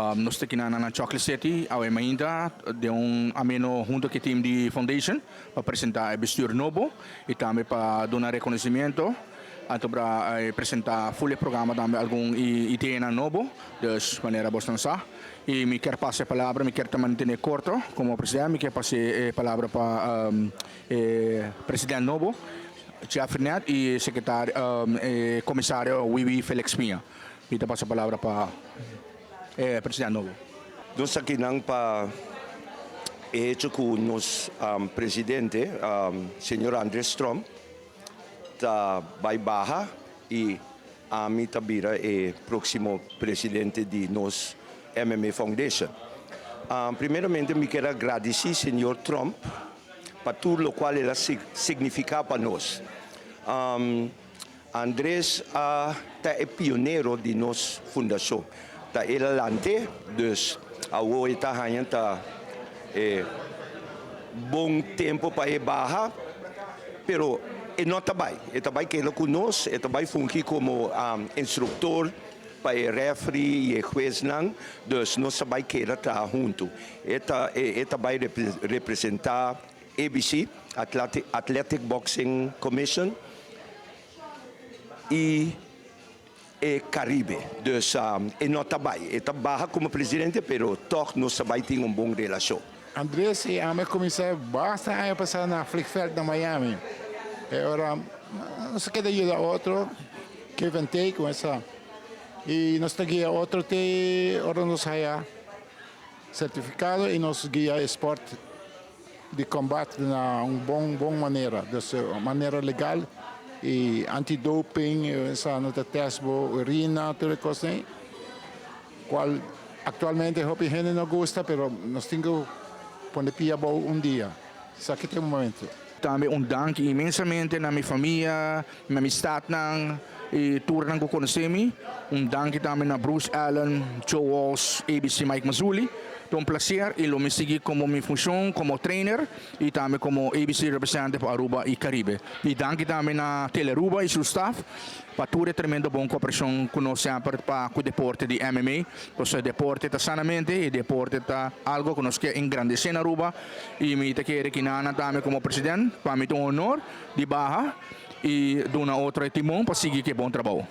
Nos ta kina na Chocolate City awe mainta den un ameno hunto cu e team di Foundation pa presenta e bestuur nobo y tambe pa duna reconocimiento anto pa presenta full e programa tambe algun ideanan nobo dus manera bosnan sa y mi kier pasa e palabra mi kier ta mantene corto como president mi kier pasa e palabra pa e president nobo Jeffrey Nett y secretario e comisario Wiwi Felix Piña. Mi ta pasa palabra pa e president nobo. Nos akinan pa e hecho ku nos presidente, señor Andres Tromp, ta bai baha i ami ta bira e próksimo presidente di nos MMA Foundation. Primeramente mi kier a gradisí señor Tromp pa tur lokual el a signifiká pa nos. Andres a ta e pionero di nos fundashon. Ta el a lant'é, dus awor e ta haña ta e bon tempu pa e baha, pero e no ta bai. E ta bai keda ku nos, e ta bai fungi komo instruktor pa e refri i e huesnan, dus nos ta bai keda traha huntu. E ta e ta bai representá ABC, Athletic Boxing Commission, y e Caribe. Dus e no ta bay. E ta baha como presidente, pero toch nos ta bay tin un bon relacion. Andres y ami a cuminsa basta aña pasa na vliegveld na Miami. E ora nos a keda yuda otro, give and take, cuminsa. Y nos ta guia otro te ora nos haya certificado y nos guia e sport di combat na un bon bon manera, dus manera legal y anti doping, esa no ta test bo urina, tur e cosnan ey, cual actualmente hopi hende no gusta, pero nos tin cu pone pia abou un dia, esaki ta e momento. Tambe un danki inmensamente na mi famia, mi amistadnan y turnan cu conoce mi. Un danki tambe na Bruce Allen, Joe Walsh, ABC Mike Mazzulli. Ta un placer y lo mi sigui como mi funcion como trainer y tambe como ABC representante pa Aruba y Caribe. Y danki tambe na Telearuba y su staff pa tur e tremendo bon cooperacion cu nos semper pa cu deporte di MMA. Pasobra deporte ta sanamente y deporte ta algo cu nos kier engrandece na Aruba y mi ta kere ki nan tambe como president pa mi ta un honor di baha y duna otro e timon pa sigui cu e bon trabou.